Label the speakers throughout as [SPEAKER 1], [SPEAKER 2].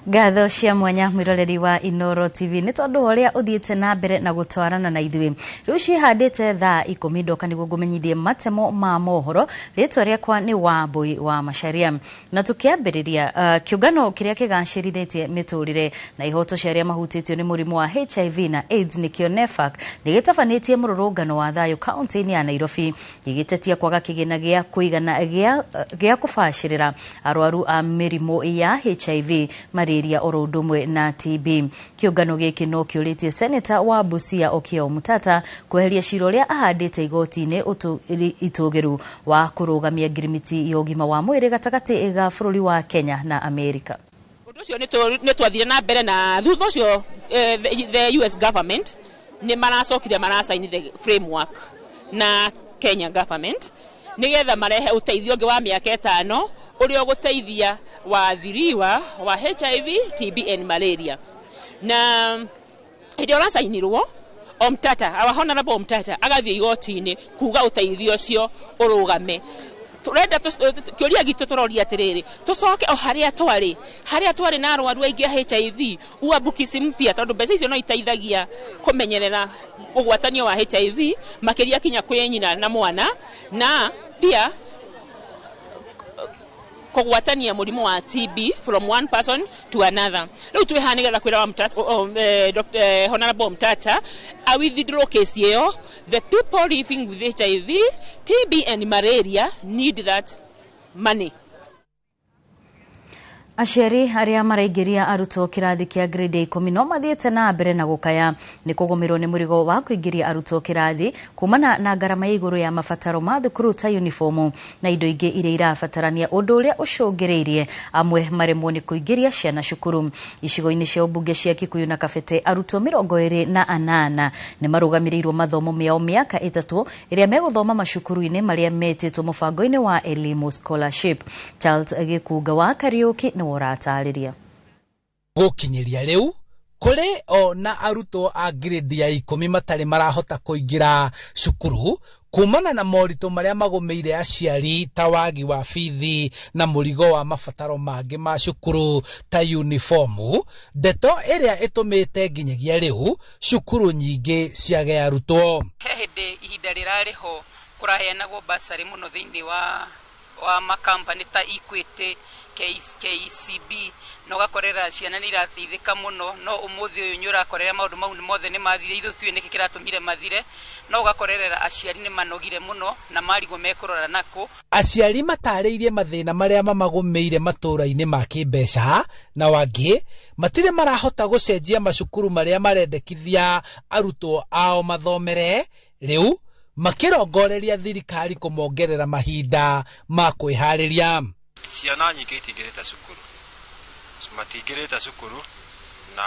[SPEAKER 1] Ngatho cia mwanya mwiroreri wa Inoro TV nĩ tondũ wa ũrĩa ũthiĩte na mbere na gũtwarana na ithuĩ. Rĩu cihandĩte thaa 10 ndoka nĩguo ngũmenyithie matemo ma mohoro. Rĩtwa rĩakwa nĩ Wambui wa Macharia. Na tũkĩambĩrĩria kĩũngano kĩrĩa kĩgacĩrithĩtie mĩtũrĩre na ihoto cia arĩa mahutĩtio nĩ mũrimũ wa HIV na AIDS nĩkĩo NEPHAK nĩ gĩtabanĩtie mũrũrũngano wa thayũ kaunti-inĩ ya Nairobi, gĩgĩtetia kwaga kĩgĩna gĩa kũigana gĩa kũbacĩrĩra arwaru a mĩrimũ ya HIV, malaria oro ũndũ ũmwe na TB. Kĩũngano gĩkĩ no kĩũrĩtie Seneta wa Busia Okiya Omtatah kweheria cira ũrĩa ahandĩte igoti-inĩ itũgĩru wa kũrũgamia ngirimiti ya ũgima wa mwĩrĩ gatagatĩ ga bũrũri wa Kenya na Amerika.
[SPEAKER 2] Ũndũ ũcio nĩ twathire na mbere, na thutha ũcio the US government nĩ maracokire maracaini the framework na Kenya government nigetha marehe ũteithio ũngĩ wa mĩaka 5 ũrĩa ũgũteithia wathiriwa wa HIV, TB and malaria. Na hĩndĩ ũracainirwo Omtatah, our honorable Omtatah agathiĩ igoti-inĩ kuga ũteithio ũcio ũrũgame. Turenda kĩũria gitũ tũroria atĩrĩrĩ, tũcoke o harĩa twarĩ, harĩa twarĩ na arwaru aingĩ a HIV, uambukizi mpya, tondũ mbeca icio no iteithagia kũmenyerera ũgwatanio wa HIV makĩria kinya kwĩ nyina na mwana, na pia kũgwatania mũrimũ wa TB from one person to another. Rĩu twĩ haha nĩgetha kwĩra Dr. Honorable Omtatah a withdraw case ĩyo. The people living with HIV, TB and malaria need that money.
[SPEAKER 1] Aciari arĩa maraingĩria arutwo kĩrathi kĩa grade 10 no mathiĩte na mbere na gũkaya nĩ kũgũmĩrwo nĩ mũrigo wa kũingĩria arutwo kĩrathi kumana na ngarama ya igũrũ ya mabataro ma thukuru ta uniformu na indo ingĩ iria irabatarania, ũndũ ũrĩa ũcũngĩrĩirie amwe maremwo nĩ kũingĩria ciana cukuru. Icigo-inĩ cia ũmbunge cia Kikuyu na Kabete, arutwo 28 nĩ marũgamĩrĩirwo mathomo mao mĩaka 3 ĩrĩa megũthoma macukuru-inĩ marĩa metĩtwo mũbango-inĩ wa Elimu Scholarship. Charles Gĩkunga wa Kariũki nĩ ũratarĩria.
[SPEAKER 3] Gũkinyĩria rĩu kũrĩ o na arutwo a grade ya 10 matarĩ marahota kũingĩra cukuru kumana na moritũ marĩa magũmĩire aciari ta wagi wa bithi na mũrigo wa mabataro mangĩ ma cukuru ta uniformu, ndeto ĩrĩa ĩtũmĩte nginyagia rĩu cukuru nyingĩ ciage arutwo.
[SPEAKER 4] He hĩndĩ ihinda rĩrarĩ ho kũraheanagwo basarĩ mũno thĩinĩ wa makampani ta Equity, KCB, na ũgakorera ciana nĩ irateithĩka mũno, no ũmũthĩ ũyũ nĩ ũrakorera maũndũ mau mothe nĩ mathire. Ithuĩ tũtiũĩ nĩkĩ kĩratũmire mathire, no ũgakorerera aciari nĩ manogire mũno na marigwo mekũrora nakũ.
[SPEAKER 3] Aciari matarĩirie mathĩna marĩa mamagũmĩire matũũra-inĩ ma kĩmbeca, na wangĩ matirĩ marahota gũcenjia macukuru marĩa marendekithia arutwo ao mathomere, rĩu makĩrongoreria thirikari kũmongerera mahinda ma kwĩharĩria.
[SPEAKER 5] Ciana nyingĩ itingĩrĩte cukuru, matingĩrĩte cukuru na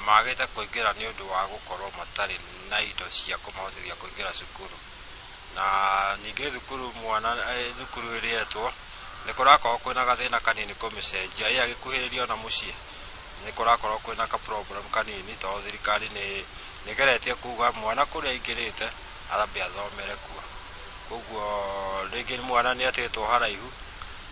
[SPEAKER 5] magĩte kũingĩra nĩ ũndũ wa gũkorwo matarĩ na indo cia kũmahotithia kũingĩra cukuru. Na ningĩ thukuru mwana thukuru ĩrĩetwo nĩ kũrakorwo kwĩna gathĩna kanini kũmĩcenjia, ĩ agĩkuhĩrĩria ona mũciĩ nĩ kũrakorwo kwĩna ka problem kanini, tondũ thirikari nĩ ĩgeretie kuga mwana kũrĩa aingĩrĩte arambe athomere kuo, koguo rĩngĩ mwana nĩ atĩtwo haraihu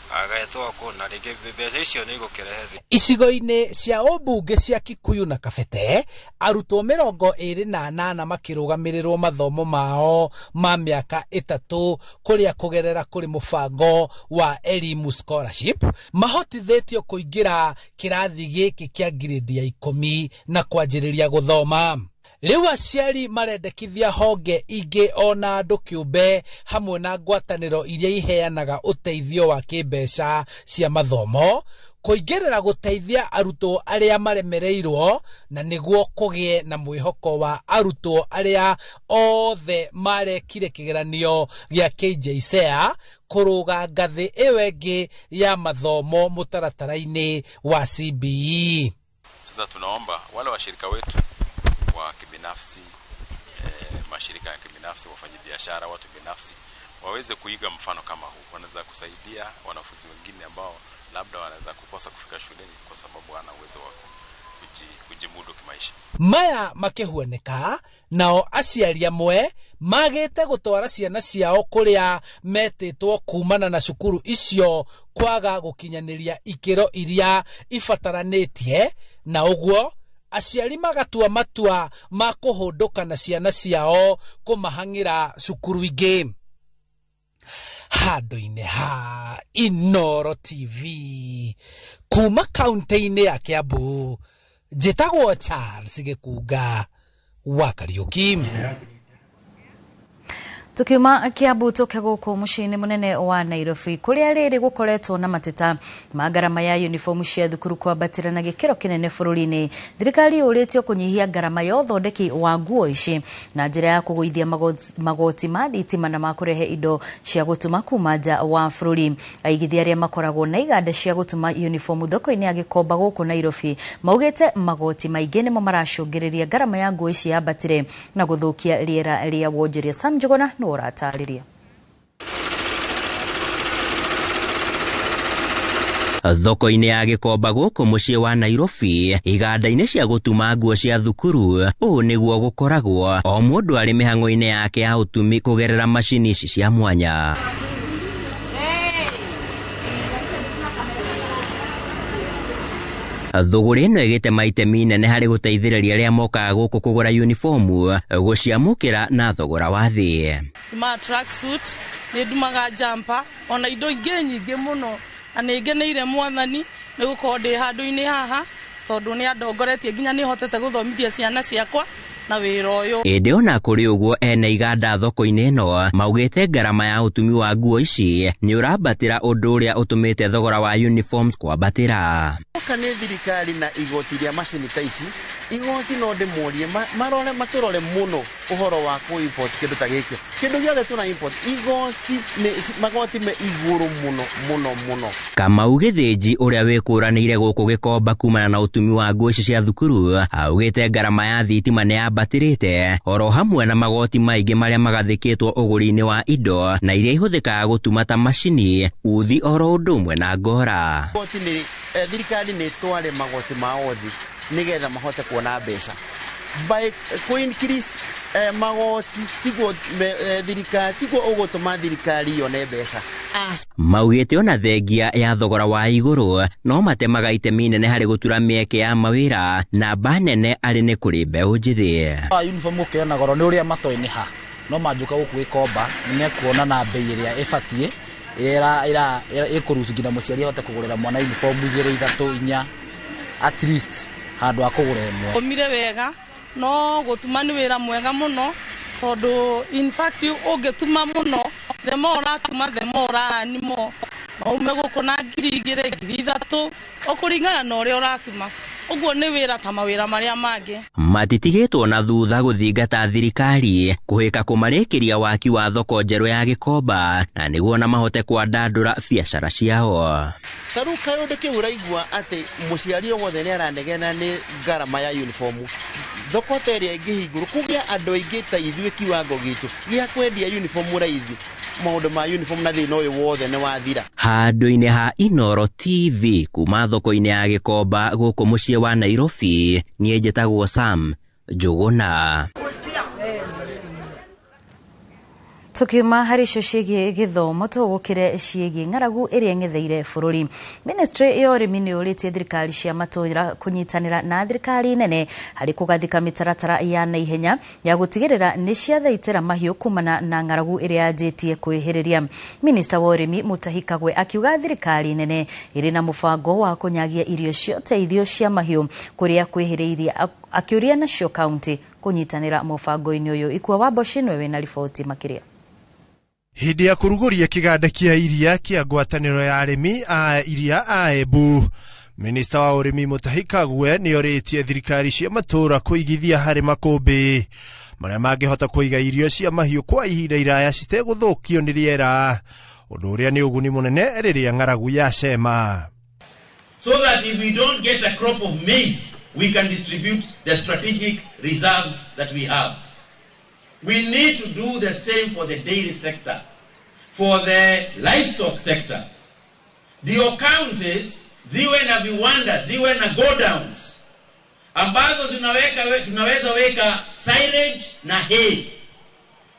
[SPEAKER 5] agetwo kũ, na rĩngĩ mbeca icio nĩ igũkĩrehe thĩna.
[SPEAKER 3] Icigo-inĩ cia ũmbunge cia Kikuyu na Kabete, arutwo 28 makĩrũgamĩrĩrwo mathomo mao ma mĩaka 3 kũrĩa kũgerera kũrĩ mũbango wa Elimu Scholarship mahotithĩtio kũingĩra kĩrathi gĩkĩ kĩa grade ya 10 na kwanjĩrĩria gũthoma. Rĩu aciari marendekithia honge ingĩ ona andũ kĩũmbe hamwe na ngwatanĩro iria iheanaga ũteithio wa kĩmbeca cia mathomo kũingĩrĩra gũteithia arutwo arĩa maremereirwo, na nĩguo kũgĩe na mwĩhoko wa arutwo arĩa othe marekire kĩgeranio gĩa KJSEA kũrũga ngathĩ ĩyo ĩngĩ ya mathomo mũtaratara-inĩ wa CBE.
[SPEAKER 6] Sasa tunaomba wale washirika wetu wa kibinafsi, mashirika ya kibinafsi, wafanyabiashara, watu binafsi waweze kuiga mfano kama huu. Wanaweza kusaidia wanafunzi wengine ambao labda wanaweza kukosa kufika shuleni kwa sababu hawana uwezo wa kujimudu kimaisha.
[SPEAKER 3] Maya makĩhuanĩka nao aciari amwe magĩte gũtwara ciana ciao kũrĩa metĩtwo kumana na cukuru icio kwaga gũkinyanĩria ikĩro iria ibataranĩtie, na ũguo aciari magatua matua ma kũhũndũka na ciana ciao kũmahang'ĩra cukuru ingĩ. Handũ-inĩ ha Inooro TV kuma kaunti-inĩ ya Kiambu, njĩtagwo Charles Gĩkunga wa Kariũki.
[SPEAKER 1] Tukiuma Kiambu tuke gũkũ mũciĩ-inĩ mũnene wa Nairobi kũrĩa rĩrĩ gũkoretwo na mateta ma ngarama ya uniform cia thukuru kwambatĩra na gĩkĩro kĩnene bũrũri-inĩ. Thirikari yũrĩtio kũnyihia ngarama ya ũthondeki wa nguo ici na njĩra ya kũgũithia magoti ma thitima na ma kũrehe indo cia gũtuma kuma nja wa bũrũri. Aigithia arĩa makoragwo na iganda cia gũtuma uniform thoko-inĩ ya Gĩkomba gũkũ Nairobi maugĩte magoti maingĩ nĩmo maracũngĩrĩria ngarama ya nguo ici yambatĩre na gũthũkia rĩera rĩa wonjoria. Sam Njuguna ũratarĩria.
[SPEAKER 7] Thoko-inĩ ya Gĩkomba gũkũ mũciĩ wa Nairobi, iganda-inĩ cia gũtuma nguo cia thukuru, ũũ nĩguo gũkoragwo o mũndũ arĩ mĩhang'o-inĩ yake ya ũtumi kũgerera macini ici cia mwanya. Thũgũrĩ ĩno ĩgĩtema itemi inene harĩ gũteithĩrĩria arĩa mokaga gũkũ kũgũra uniformu gũciamũkĩra na thogora wa thĩ.
[SPEAKER 8] Ndumaga tracksuit, nĩ ndumaga jumper, ona indo ingĩ nyingĩ mũno, na nĩ ngeneire Mwathani nĩ gũkorwo ndĩ handũ-inĩ haha tondũ nĩ andongoretie nginya nĩ hotete gũthomithia ciana ciakwa na wĩra ũyũ.
[SPEAKER 7] Ĩndĩ ona kũrĩ ũguo, ene iganda thoko-inĩ ĩno maugĩte ngarama ya ũtumi wa nguo ici nĩ ũrambatĩra, ũndũ ũrĩa ũtũmĩte thogora wa uniforms kwambatĩra.
[SPEAKER 9] Oka nĩ thirikari na igoti rĩa macini ta ici, igoti no ndĩmorie marore matũrore mũno ũhoro wa kũ import kĩndũ ta gĩkĩ. Kĩndũ gĩothe tũra import, igoti nĩ magoti me igũrũ mũno mũno mũno.
[SPEAKER 7] Kamau Gĩthĩnji ũrĩa wĩkũranĩire gũkũ Gĩkomba kumana na ũtumi wa nguo ici cia thukuru augĩte ngarama ya thitima nĩ yambatĩrĩte oro hamwe na magoti maingĩ marĩa magathĩkĩtwo ũgũri-inĩ wa indo na iria ihũthĩkaga gũtuma ta macini, uthi oro ũndũ ũmwe na ngora.
[SPEAKER 9] Igoti nĩ thirikari nĩ ĩtware magoti ma othi nĩgetha mahote kuona mbeca. By kũ increase magoti tiguo thirikari tiguo ũgũtũma thirikari yone mbeca.
[SPEAKER 7] Maugĩte ona thengia ya thogora wa igũrũ no matemaga itemi inene harĩ gũtura mĩeke ya mawĩra na namba nene arĩ nĩ kũrĩ mbeũ njĩthĩ.
[SPEAKER 10] Uniform gũkĩra na goro nĩ ũrĩa matoĩ nĩ ha, no manjũka gũkũ Gĩkomba nĩ mekuona na mbei ĩrĩa ĩbatiĩ ĩrĩa ĩkũruhusu nginya mũciari ahote kũgũrĩra mwana uniform 2, 3, 4 at least handũ ha kũgũra ĩmwe.
[SPEAKER 8] Ũmire wega no gũtuma nĩ wĩra mwega mũno tondũ in fact ũngĩtuma mũno the more ũratuma the more ũra more no ume gũkũ na 2,000 3,000 ũkũringana na ũrĩa ũratuma. Ũguo nĩ wĩra ta mawĩra marĩa mangĩ.
[SPEAKER 7] Matitigĩtwo na thutha gũthingata thirikari kũhĩka kũmarĩkĩria waki wa thoko njerũ ya Gĩkomba na nĩguo na mahote kwandandũra biacara ciao.
[SPEAKER 9] Ta rĩu kaũndũ kĩu ũraigua atĩ mũciari o wothe nĩ aranegena nĩ ngarama ya uniform. Thoko ta ĩrĩa ĩngĩhingũrwo kũgĩa andũ aingĩ ta ithuĩ kiwango gitũ gĩa kwendia uniform raithi, maũndũ ma uniform na thĩna ũyũ wothe nĩ wathira.
[SPEAKER 7] Handũ-inĩ ha Inooro TV kuma thoko-inĩ ya Gĩkomba gũkũ mũciĩ wa Nairobi, niĩ njĩtagwo Sam Njuguna.
[SPEAKER 1] Tukiuma harĩ icio ciĩgiĩ gĩthomo tũgũkĩre ciĩgiĩ ng'aragu ĩrĩa ĩng'etheire bũrũri. Ministry ya ũrĩmi nĩ yũrĩtie thirikari cia matũũra kũnyitanĩra na thirikari nene harĩ kũgathĩka mĩtaratara ya naihenya ya gũtigĩrĩra nĩ ciathaitĩra mahiũ kumana na ng'aragu ĩrĩa yanjĩtie kwĩhĩrĩria. Minista wa ũrĩmi Mutahi Kagwe akiuga thirikari nene ĩrĩ na mũbango wa kũnyagia irio cia ũteithio cia mahiũ kũrĩa kwĩhĩrĩirie, akĩũria nacio kaunti kũnyitanĩra mũbango-inĩ ũyũ. Ikua wa Mboci nĩwe wĩna riboti makĩria.
[SPEAKER 11] Hĩndĩ ya kũrugũria kĩganda kĩa iria kĩa ngwatanĩro ya arĩmi a iria a Embu, Minista wa ũrĩmi Mutahi Kagwe nĩ orĩtie thirikari cia matũũra kũigithia harĩ makũmbĩ marĩa mangĩhota kũiga irio cia mahiũ kwa ihinda iraya citegũthũkio nĩ rĩera, ũndũ ũrĩa nĩ ũguni mũnene rĩrĩa ng'aragu yacema.
[SPEAKER 12] So that if we don't get a crop of maize, we can distribute the strategic reserves that we have. We need to do the same for the dairy sector, for the livestock sector. The counties ziwe na viwanda, ziwe na godowns ambazo tunaweza weka silage na hay.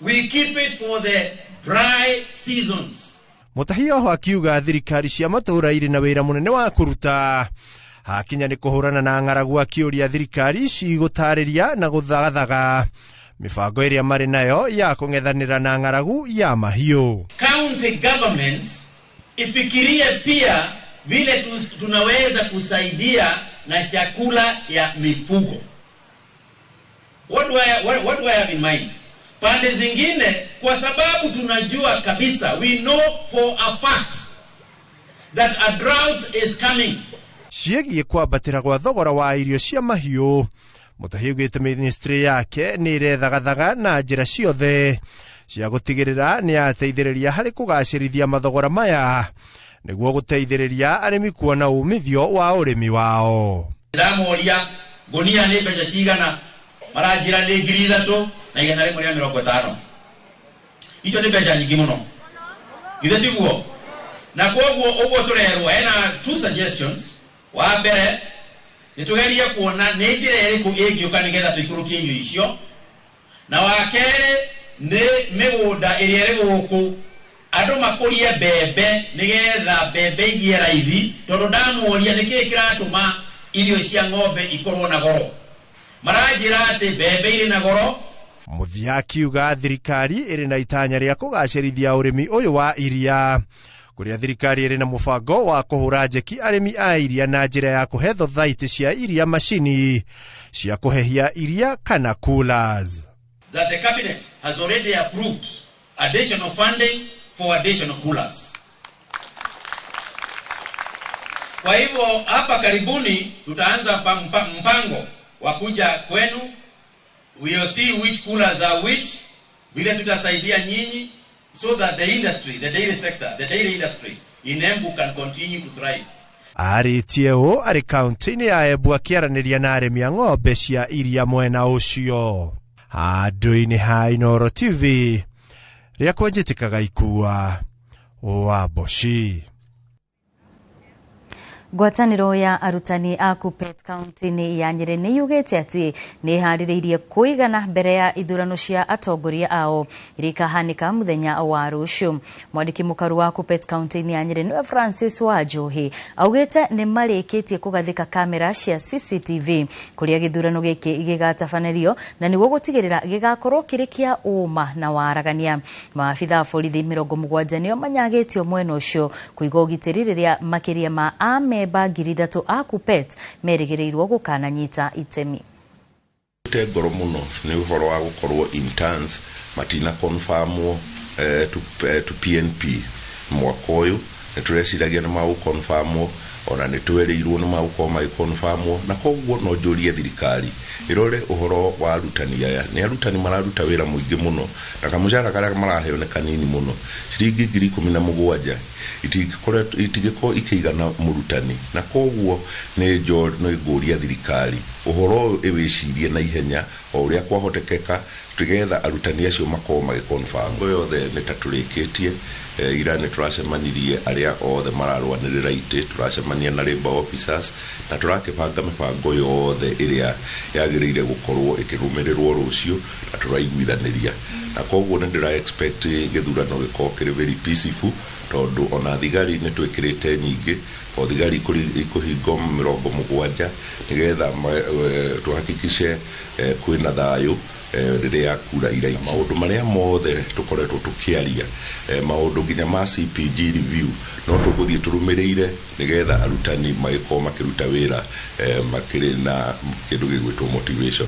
[SPEAKER 12] We keep it for the dry seasons.
[SPEAKER 11] Mutahi oho akiuga thirikari cia matũra irĩ na wĩra mũnene wa kũruta hakinya nĩ kũhũrana na ng'aragu, akĩũria thirikari ici gũtarĩria na gũthagathaga mĩbango ĩrĩa marĩ nayo ya kũng'ethanĩra na ng'aragu ya mahiũ.
[SPEAKER 12] County governments ifikirie pia vile tunaweza kusaidia na chakula ya mifugo. What do I have in mind? Pande zingine, kwa sababu tunajua kabisa, we know for a fact that a drought is coming.
[SPEAKER 11] Ciĩgiĩ kwambatĩra gwa thogora wa irio cia mahiũ, Mutahi augĩte ministry yake nĩ ĩrethagathaga na njĩra ciothe cia gũtigĩrĩra nĩ yateithĩrĩria harĩ kũgacĩrithia mathogora maya nĩguo gũteithĩrĩria arĩmi kuona umithio wa ũrĩmi wao.
[SPEAKER 12] Ndĩramoria ngũnia nĩ mbeca cigana, maranjĩra nĩ 3,150. Icio nĩ mbeca nyingĩ mũno, githĩ tiguo? Na koguo ũguo tũrerwo hena two suggestions. Wa mbere nĩ tũgerie kuona nĩ njĩra ĩrĩkũ ĩngĩũka nĩgetha tũikũrũkie irio icio, na wa kerĩ nĩ mĩgũnda ĩrĩa ĩrĩ gũkũ andũ makũrie mbembe nĩgetha mbembe igĩe raithi, tondũ ndamoria nĩkĩĩ kĩratũma irio cia ng'ombe ikorwo na goro, maranjĩra atĩ mbembe irĩ na goro.
[SPEAKER 11] Mũthia akiuga thirikari ĩrĩ na itanya rĩa kũgacĩrithia ũrĩmi ũyũ wa iria, kũrĩa thirikari ĩrĩ na mũbango wa kũhũra njeki arĩmi a iria na njĩra ya kũhe thothaitĩ cia iria macini cia kũhehia iria kana coolers.
[SPEAKER 12] That the cabinet has already approved additional funding for additional coolers. Kwa hivyo hapa karibuni tutaanza mpango wa kuja kwenu. We will see which coolers are which, vile tutasaidia nyinyi so that the industry, the dairy sector, the dairy industry in Embu can continue to thrive.
[SPEAKER 11] Arĩtie ũũ arĩ kaunti-inĩ ya Embu akĩaranĩria na arĩmi a ng'ombe cia iria mwena ũcio. Handũ-inĩ ha Inooro TV rĩakwa njĩtĩkaga ikua wa Mboci.
[SPEAKER 1] Ngwatanĩro ya arutani a Kuppet kaunti-inĩ ya Nyĩrĩ nĩ yugĩte atĩ nĩ ĩharĩrĩirie kũigana mbere ya ithurano cia atongoria ao iria ikahanĩka mũthenya wa rũciũ. Mwandĩki mũkaru wa Kuppet kaunti-inĩ ya Nyĩrĩ nĩwe Francis Wanjohi augĩte nĩ marĩkĩtie kũgathĩka kamera cia CCTV kũrĩa gĩthurano gĩkĩ gĩgatabanĩrio na nĩguo gũtigĩrĩra gĩgakorwo kĩrĩ kĩa ũma na waragania. Maabitha a borithi 70 nĩo manyagĩtio mwena ũcio kũiga ũgitĩri rĩrĩa makĩria ma amemba 3,000 a Kuppet merĩgĩrĩirwo gũkananyita itemi.
[SPEAKER 13] Te ngoro mũno nĩ ũhoro wa gũkorwo interns matina confirmwo to PNP mwaka ũyũ. Nĩ tũreciragia nĩ magũconfirmwo, ona nĩ twerĩirwo nĩ magũkorwo magĩconfirmwo, na koguo no njũrie thirikari ĩrore ũhoro wa arutani aya. Nĩ arutani mararuta wĩra mũingĩ mũno na kamũcara karĩa maraheo nĩ kanini mũno, ciringi 17,000 itingĩkorwo ikĩigana mũrutani, na koguo nĩ ngũria thirikari ũhoro ũyũ ĩwĩcirie na ihenya o ũrĩa kwahotekeka tũgetha arutani acio makorwo magĩconfirm. Yothe nĩ ta tũrĩkĩtie. Ira nĩ tũracemanirie arĩa othe mararũanĩrĩra itĩ, tũracemania na labor officers na tũrakĩbanga mĩbango yothe ĩrĩa yagĩrĩire gũkorwo ĩkĩrũmĩrĩrwo rũciũ na tũraiguithanĩria, na koguo nĩ ndĩra expect gĩthurano gĩkorwo kĩrĩ very peaceful, tondũ ona thigari nĩ twĩkĩrĩte nyingĩ, o thigari ikũhingo 70 nĩgetha tũhakikice kwĩna thayũ rĩrĩa kura iraiki. Maũndũ marĩa mothe tũkoretwo tũkĩaria, maũndũ nginya ma CPG review no tũgũthiĩ tũrũmĩrĩire nĩgetha arutani magĩkorwo makĩruta wĩra makĩrĩ na kĩndũ gĩgwĩtwo motivation.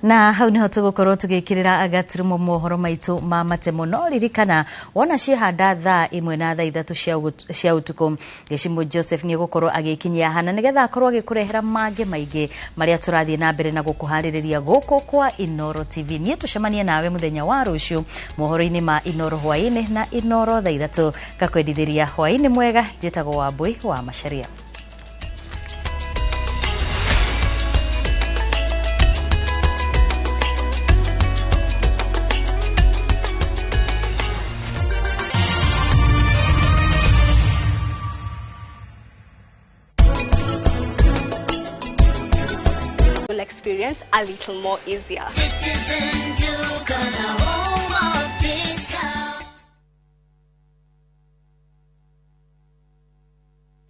[SPEAKER 1] Na hau niho tũgũkorwo tũgĩkĩrĩra gaturumo mohoro maitũ ma matemo, no ririkana wona ciĩhanda thaa 1 na thaa 3 cia ũtukũ Gĩcimũ Joseph nĩ egũkorwo agĩkinyia hana nĩgetha akorwo agĩkũrehera mangĩ maingĩ marĩa tũrathiĩ na mbere na gũkũharĩrĩria gũkũ kwa Inooro TV. Niĩ tũcemanie nawe mũthenya wa rũciũ mohoro-inĩ ma Inooro hwaĩ-inĩ na Inooro thaa 3. Ngakwendithĩria hwaĩ-inĩ mwega. Njĩtagwo Wambui wa Macharia.
[SPEAKER 14] a little more easier.
[SPEAKER 15] Citizen Duka, the home of discount.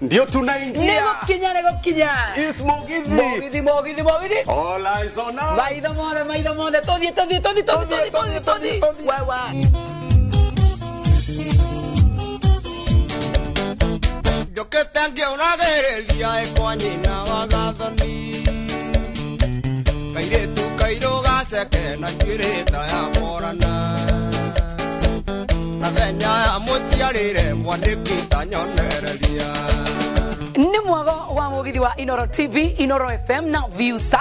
[SPEAKER 16] Ndio tunaingia.
[SPEAKER 17] Nĩgũkinya nĩgũkinya.
[SPEAKER 16] Is Mugithi.
[SPEAKER 17] Mugithi Mugithi Mugithi.
[SPEAKER 16] All eyes on us.
[SPEAKER 17] Maitho mothe maitho mothe tũthiĩ tũthiĩ tũthiĩ tũthiĩ tũthiĩ tũthiĩ tũthiĩ. Wewe.
[SPEAKER 18] Njũkĩte ngĩũragĩrĩria ĩ kwa nyina wa gathoni kairĩtu kairũ gaceke na njuĩrĩ ta ya morana na thenya ya mũciarĩre mwandĩki ta nyonereria.
[SPEAKER 17] Nĩ mwago wa mũgithi wa Inoro TV, Inoro FM na Viusat.